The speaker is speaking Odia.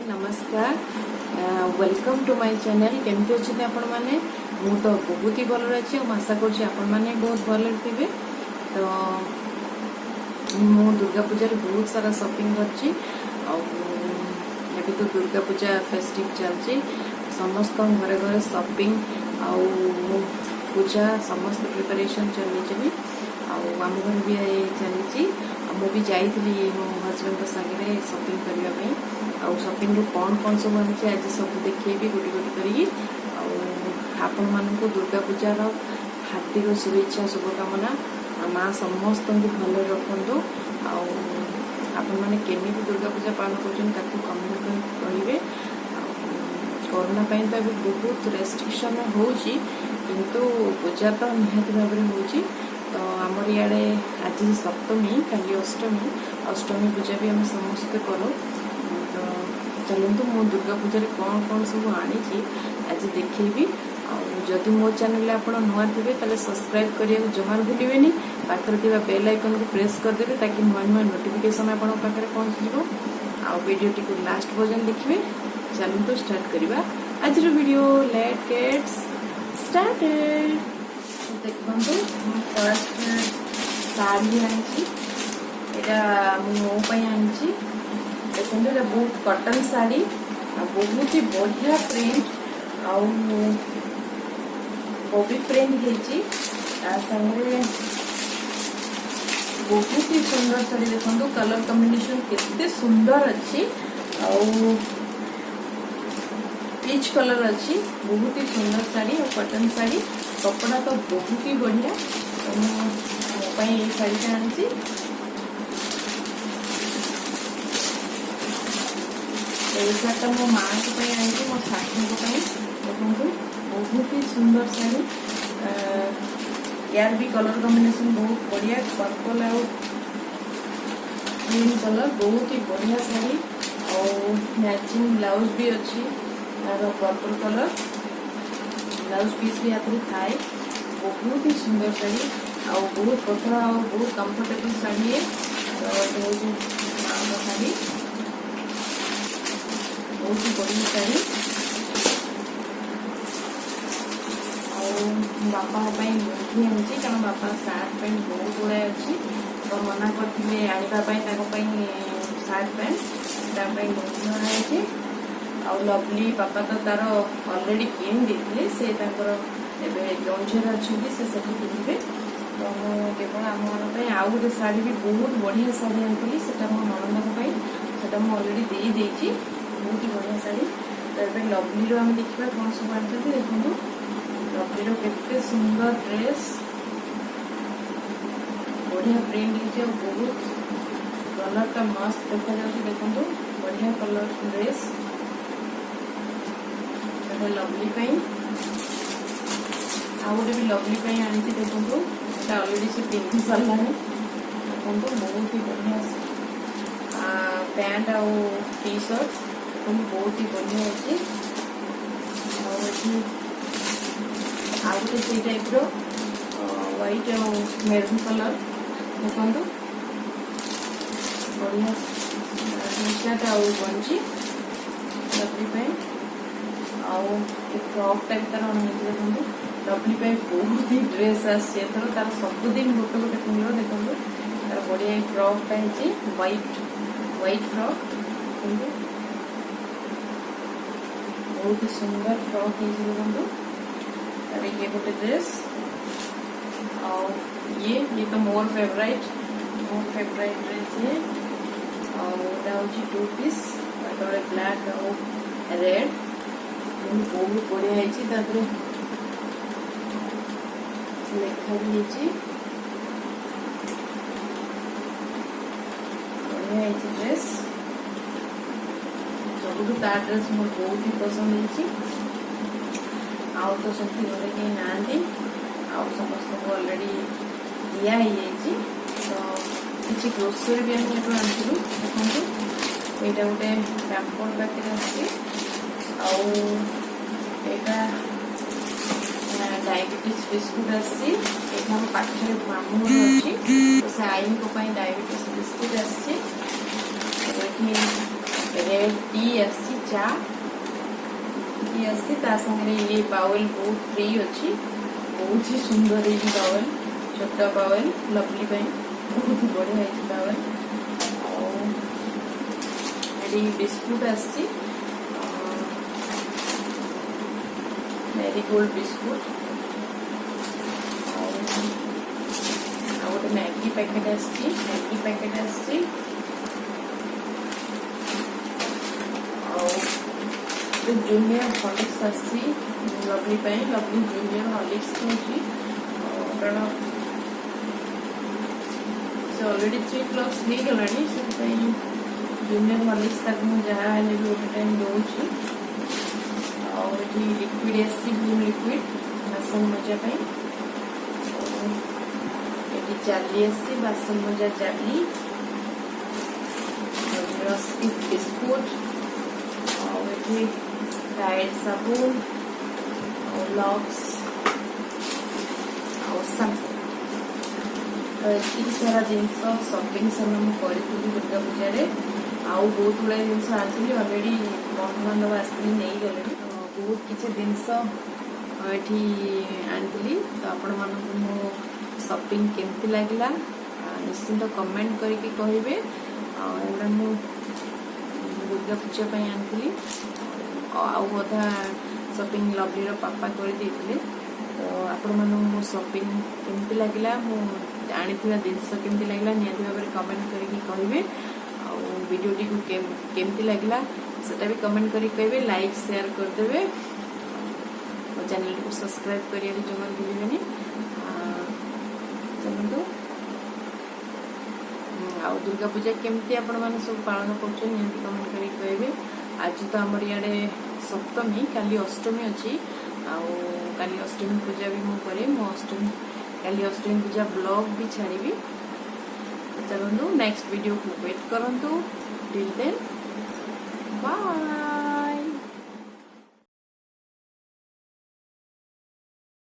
ନମସ୍କାର, welcome to my channel. କେମିତି ଅଛନ୍ତି ଆପଣମାନେ? ମୁଁ ତ ବହୁତ ହି ଭଲରେ ଅଛି ଆଉ ମୁଁ ଆଶା କରୁଛି ଆପଣମାନେ ବହୁତ ଭଲରେ ଥିବେ। ତ ମୁଁ ଦୁର୍ଗା ପୂଜାରେ ବହୁତ ସାରା ସପିଂ କରିଛି ଆଉ ଏବେ ତ ଦୁର୍ଗା ପୂଜା ଫେଷ୍ଟିଭ୍ ଚାଲିଛି। ସମସ୍ତଙ୍କ ଘରେ ଘରେ ସପିଂ ଆଉ ପୂଜା, ସମସ୍ତେ ପ୍ରିପାରେସନ୍ ଚଲେଇଛନ୍ତି ଆଉ ଆମ ଘରେ ବି ଚାଲିଛି। ଆଉ ମୁଁ ବି ଯାଇଥିଲି ମୋ ହଜବେଣ୍ଡଙ୍କ ସାଙ୍ଗରେ ସପିଂ କରିବା ପାଇଁ। ଆଉ ସପିଂରୁ କ'ଣ କ'ଣ ସବୁ ଆଣିଛି, ଆଜି ସବୁ ଦେଖେଇବି ଗୋଟି ଗୋଟି କରିକି। ଆଉ ଆପଣମାନଙ୍କୁ ଦୁର୍ଗା ପୂଜାର ହାର୍ଦ୍ଦିକ ଶୁଭେଚ୍ଛା, ଶୁଭକାମନା। ଆଉ ମା ସମସ୍ତଙ୍କୁ ଭଲରେ ରଖନ୍ତୁ। ଆଉ ଆପଣମାନେ କେମିତି ଦୁର୍ଗା ପୂଜା ପାଳନ କରୁଛନ୍ତି, ତାକୁ କମେଣ୍ଟ କରି କହିବେ। ଆଉ କରୋନା ପାଇଁ ତ ଏବେ ବହୁତ ରେଷ୍ଟ୍ରିକ୍ସନ୍ ହେଉଛି, କିନ୍ତୁ ପୂଜା ତ ନିହାତି ଭାବରେ ହେଉଛି। ତ ଆମର ଇଆଡ଼େ ଆଜି ସପ୍ତମୀ, କାଲି ଅଷ୍ଟମୀ। ଅଷ୍ଟମୀ ପୂଜା ବି ଆମେ ସମସ୍ତେ କରୁ। ତ ଚାଲନ୍ତୁ, ମୁଁ ଦୁର୍ଗା ପୂଜାରେ କ'ଣ କ'ଣ ସବୁ ଆଣିଛି ଆଜି ଦେଖେଇବି। ଆଉ ଯଦି ମୋ ଚ୍ୟାନେଲରେ ଆପଣ ନୂଆ ଥିବେ, ତାହେଲେ ସବସ୍କ୍ରାଇବ୍ କରିବାକୁ ଜମାରୁ ଭୁଲିବେନି। ପାଖରେ ଥିବା ବେଲ୍ ଆଇକନ୍କୁ ପ୍ରେସ୍ କରିଦେବେ, ତାକି ନୂଆ ନୂଆ ନୋଟିଫିକେସନ୍ ଆପଣଙ୍କ ପାଖରେ ପହଞ୍ଚିଯିବ। ଆଉ ଭିଡ଼ିଓଟିକୁ ଲାଷ୍ଟ ପର୍ଯ୍ୟନ୍ତ ଦେଖିବେ। ଚାଲନ୍ତୁ, ଷ୍ଟାର୍ଟ କରିବା ଆଜିର ଭିଡ଼ିଓ। Let's get started. ଦେଖନ୍ତୁ, ମୁଁ ଫାର୍ଷ୍ଟ ଶାଢ଼ୀ ଆଣିଛି। ଏଇଟା ମୁଁ ମୋ ପାଇଁ ଆଣିଛି। ଦେଖନ୍ତୁ, ଏଇଟା ବହୁତ କଟନ୍ ଶାଢ଼ୀ ଆଉ ବହୁତ ହି ବଢ଼ିଆ ପ୍ରିଣ୍ଟ ଆଉ ବବି ପ୍ରିଣ୍ଟ ହେଇଛି ତା ସାଙ୍ଗରେ। ବହୁତ ହି ସୁନ୍ଦର ଶାଢ଼ୀ। ଦେଖନ୍ତୁ, କଲର କମ୍ବିନେସନ କେତେ ସୁନ୍ଦର ଅଛି ଆଉ ପିଚ୍ କଲର ଅଛି। ବହୁତ ହି ସୁନ୍ଦର ଶାଢ଼ୀ ଆଉ କଟନ୍ ଶାଢ଼ୀ, କପଡ଼ା ତ ବହୁତ ହି ବଢ଼ିଆ। ତ ମୁଁ ମୋ ପାଇଁ ଏଇ ଶାଢ଼ୀଟା ଆଣିଛି। ଏଇ ଶାଢ଼ୀଟା ମୋ ମାଆଙ୍କ ପାଇଁ ଆଣିଛି, ମୋ ଶାଶୁଙ୍କ ପାଇଁ। ଦେଖନ୍ତୁ, ବହୁତ ହି ସୁନ୍ଦର ଶାଢ଼ୀ। ୟାର ବି କଲର କମ୍ବିନେସନ ବହୁତ ବଢ଼ିଆ, ପର୍ପଲ ଆଉ ଗ୍ରୀନ୍ କଲର। ବହୁତ ହି ବଢ଼ିଆ ଶାଢ଼ୀ ଆଉ ମ୍ୟାଚିଂ ବ୍ଲାଉଜ ବି ଅଛି ତାର। ପର୍ପଲ କଲର ବ୍ଲାଉଜ ପିସ୍ ବି ୟାଥିରେ ଥାଏ। ବହୁତ ହି ସୁନ୍ଦର ଶାଢ଼ୀ ଆଉ ବହୁତ ପତଳା ଆଉ ବହୁତ କମ୍ଫର୍ଟେବଲ ଶାଢ଼ୀ ଇଏ। ତ ଏଇଟା ହେଉଛି ମାଙ୍କ ଶାଢ଼ୀ, ବହୁତ ହି ବଢ଼ିଆ ଶାଢ଼ୀ। ଆଉ ବାପାଙ୍କ ପାଇଁ ଲୁଙ୍ଗି ଆଣିଛି, କାରଣ ବାପା ସାର୍ଟ ପ୍ୟାଣ୍ଟ ବହୁତ ଗୁଡ଼ାଏ ଅଛି। ତ ମନା କରିଥିଲେ ଆଣିବା ପାଇଁ ତାଙ୍କ ପାଇଁ ସାର୍ଟ ପ୍ୟାଣ୍ଟ, ତା ପାଇଁ ଲୁଙ୍ଗି ଅଣାହେଇଛି। ଆଉ ଲଭଲି ବାପା ତ ତାର ଅଲରେଡ଼ି କିଣି ଦେଇଥିଲେ। ସେ ତାଙ୍କର ଏବେ କେଉଁଝରରେ ଅଛନ୍ତି, ସେ ସେଠି ପିନ୍ଧିବେ। ତ ମୁଁ କେବଳ ଆମମାନଙ୍କ ପାଇଁ ଆଉ ଗୋଟେ ଶାଢ଼ୀ ବି, ବହୁତ ବଢ଼ିଆ ଶାଢ଼ୀ ଆଣିଥିଲି। ସେଟା ମୋ ନଣନ୍ଦଙ୍କ ପାଇଁ, ସେଟା ମୁଁ ଅଲରେଡ଼ି ଦେଇ ଦେଇଛି। ବହୁତ ହି ବଢ଼ିଆ ଶାଢ଼ୀ। ତ ଏବେ ଲଭଲିର ଆମେ ଦେଖିବା କ'ଣ ସବୁ ଆଣିଛନ୍ତି। ଦେଖନ୍ତୁ, ଲଭଲିର କେତେ ସୁନ୍ଦର ଡ୍ରେସ୍, ବଢ଼ିଆ ପ୍ରିଣ୍ଟ ହେଇଛି ଆଉ ବହୁତ କଲରଟା ମସ୍ତ ଦେଖାଯାଉଛି। ଦେଖନ୍ତୁ, ବଢ଼ିଆ କଲର ଡ୍ରେସ୍। ଏଟା ଲଭଲି ପାଇଁ। ଆଉ ଗୋଟେ ବି ଲଭଲି ପାଇଁ ଆଣିଛି। ଦେଖନ୍ତୁ, ସେଟା ଅଲରେଡ଼ି ସେ ପିନ୍ଧି ସାରିଲାଣି। ଦେଖନ୍ତୁ, ବହୁତ ହି ବଢ଼ିଆ ପ୍ୟାଣ୍ଟ ଆଉ ଟି ସାର୍ଟ। ଦେଖନ୍ତୁ, ବହୁତ ହି ବଢ଼ିଆ ହେଇଛି। ଆଉ ଏଠି ଆଉ ଗୋଟେ ସେଇ ଟାଇପ୍ର ହ୍ୱାଇଟ୍ ଆଉ ମେରୁନ୍ କଲର୍। ଦେଖନ୍ତୁ, ବଢ଼ିଆ ଟି ସାର୍ଟ ଆଉ ଗଞ୍ଜି ଲଭଲି ପାଇଁ। ଆଉ ଏ ଫ୍ରକ୍ଟା ବି ତାର ଅଣାହେଇଛି। ଦେଖନ୍ତୁ, ଲଭଲି ପାଇଁ ବହୁତ ହି ଡ୍ରେସ୍ ଆସିଛି ଏଥର। ତାର ସବୁଦିନ ଗୋଟେ ଗୋଟେ ପିନ୍ଧିବ। ଦେଖନ୍ତୁ, ତାର ବଢ଼ିଆ ଏଇ ଫ୍ରକ୍ଟା ହେଇଛି, ହ୍ୱାଇଟ୍ ହ୍ୱାଇଟ୍ ଫ୍ରକ୍। ଦେଖନ୍ତୁ, ବହୁତ ହି ସୁନ୍ଦର ଫ୍ରକ୍ ହେଇଛି। ଦେଖନ୍ତୁ, ତାର ଇଏ ଗୋଟେ ଡ୍ରେସ୍। ଆଉ ଇଏ ତ ମୋର ଫେଭରାଇଟ୍ ଡ୍ରେସ୍ ଇଏ। ଆଉ ଏଇଟା ହେଉଛି ଟୁ ପିସ୍, ତଳେ ବ୍ଲାକ୍ ଆଉ ରେଡ୍। ବହୁତ ବଢ଼ିଆ ହେଇଛି। ତା ଦେହରେ ଲେଖା ବି ହେଇଛି। ବଢ଼ିଆ ହେଇଛି ଡ୍ରେସ୍। ସବୁଠୁ ତା ଡ୍ରେସ୍ ମୋର ବହୁତ ହି ପସନ୍ଦ ହେଇଛି। ଆଉ ତ ସେମିତି ଘରେ କେହି ନାହାନ୍ତି ଆଉ ସମସ୍ତଙ୍କୁ ଅଲରେଡ଼ି ଦିଆ ହେଇଯାଇଛି। ତ କିଛି ଗ୍ରୋସରୀ ବି ଆମେ ଏଠୁ ଆଣିଥିଲୁ। ଦେଖନ୍ତୁ, ଏଇଟା ଗୋଟେ ପାମ୍ପଡ଼ ପ୍ୟାକେଟ୍ ଆସିଛି ଆଉ ଏଇଟା ଡାଇବେଟିସ୍ ବିସ୍କୁଟ୍ ଆସିଛି। ଏଇଟା ଆମ ପାଖରେ ମାମୁଁ ଘର ଅଛି, ତ ସେ ଆଈଙ୍କ ପାଇଁ ଡାଇବେଟିସ୍ ବିସ୍କୁଟ୍ ଆସିଛି। ଆଉ ଏଠି ରେଡ୍ ଟି ଆସିଛି, ଚା ଟି ଆସିଛି। ତା ସାଙ୍ଗରେ ଇଏ ବାଉଲ୍ ବହୁତ ଫ୍ରି ଅଛି। ବହୁତ ହି ସୁନ୍ଦର ହେଇଛି ବାଉଲ୍, ଛୋଟ ବାଉଲ୍, ଲଭଲି ପାଇଁ ବହୁତ ବଢ଼ିଆ ହେଇଛି ବାଉଲ୍। ଆଉ ଏଠି ବିସ୍କୁଟ ଆସିଛି, ମ୍ୟାରିଗୋଲ୍ଡ ବିସ୍କୁଟ। ଆଉ ଆଉ ଗୋଟେ ମ୍ୟାଗି ପ୍ୟାକେଟ୍ ଆସିଛି, ମ୍ୟାଗି ପ୍ୟାକେଟ୍ ଆସିଛି। ଆଉ ଗୋଟେ ଜୁନିୟର ହର୍ଲିକ୍ସ ଆସିଛି ଲଭଲି ପାଇଁ। ଲଭଲି ଜୁନିୟର ହର୍ଲିକ୍ସ ଖାଉଛି, କାରଣ ସେ ଅଲରେଡ଼ି 3+ ହେଇଗଲାଣି। ସେଥିପାଇଁ ଜୁନିୟର ହର୍ଲିକ୍ସ ତାକୁ ମୁଁ ଯାହା ହେଲେ ବି ଗୋଟେ ଟାଇମ୍ ଦେଉଛି। ଆଉ ଏଠି ଲିକ୍ୱିଡ ଆସିଛି, ଭିମ୍ ଲିକ୍ୱିଡ, ବାସନ ମଜା ପାଇଁ। ଆଉ ଏଠି ଜାଲି ଆସିଛି, ବାସନ ମଜା ଜାଲି, ବିସ୍କୁଟ। ଆଉ ଏଠି ଟାଇଡ୍ ସାବୁନ ଆଉ ଲକ୍ସ ଆଉ ସାମ୍ପୁ। ତ ଏତିକି ସାରା ଜିନିଷ ସପିଂ ସାମାନ ମୁଁ କରିଥିଲି ଦୁର୍ଗା ପୂଜାରେ। ଆଉ ବହୁତ ଗୁଡ଼ାଏ ଜିନିଷ ଆଣିଥିଲି, ଅଲରେଡ଼ି ବନ୍ଧୁବାନ୍ଧବ ଆସିଥିଲେ, ନେଇଗଲେଣି। ତ ବହୁତ କିଛି ଜିନିଷ ଏଠି ଆଣିଥିଲି। ତ ଆପଣମାନଙ୍କୁ ମୋ ସପିଂ କେମିତି ଲାଗିଲା, ନିଶ୍ଚିନ୍ତ କମେଣ୍ଟ କରିକି କହିବେ। ଆଉ ଏଗୁଡ଼ା ମୁଁ ଦୁର୍ଗା ପୂଜା ପାଇଁ ଆଣିଥିଲି। ଆଉ ଅଧା ସପିଂ ଲଭଲିର ପାପା କରିଦେଇଥିଲେ। ତ ଆପଣମାନଙ୍କୁ ମୋ ସପିଂ କେମିତି ଲାଗିଲା, ମୁଁ ଆଣିଥିବା ଜିନିଷ କେମିତି ଲାଗିଲା, ନିହାତି ଭାବରେ କମେଣ୍ଟ କରିକି କହିବେ। ଆଉ ଭିଡ଼ିଓଟିକୁ କେମିତି ଲାଗିଲା, ସେଟା ବି କମେଣ୍ଟ କରିକି କହିବେ। ଲାଇକ୍, ସେୟାର କରିଦେବେ। ମୋ ଚ୍ୟାନେଲଟିକୁ ସବସ୍କ୍ରାଇବ୍ କରିବାକୁ ଜମାରୁ ଭୁଲିବେନି। ଚାଲନ୍ତୁ, ଆଉ ଦୁର୍ଗା ପୂଜା କେମିତି ଆପଣମାନେ ସବୁ ପାଳନ କରୁଛନ୍ତି, ନିହାତି କମେଣ୍ଟ କରିକି କହିବେ। ଆଜି ତ ଆମର ଇଆଡ଼େ ସପ୍ତମୀ, କାଲି ଅଷ୍ଟମୀ ଅଛି। ଆଉ କାଲି ଅଷ୍ଟମୀ ପୂଜା ବି ମୁଁ କରେ। ମୁଁ ଅଷ୍ଟମୀ କାଲି ଅଷ୍ଟମୀ ପୂଜା ବ୍ଲଗ୍ ବି ଛାଡ଼ିବି। ତ ଚାଲନ୍ତୁ, ନେକ୍ସଟ ଭିଡ଼ିଓକୁ ୱେଟ୍ କରନ୍ତୁ। Till then, bye.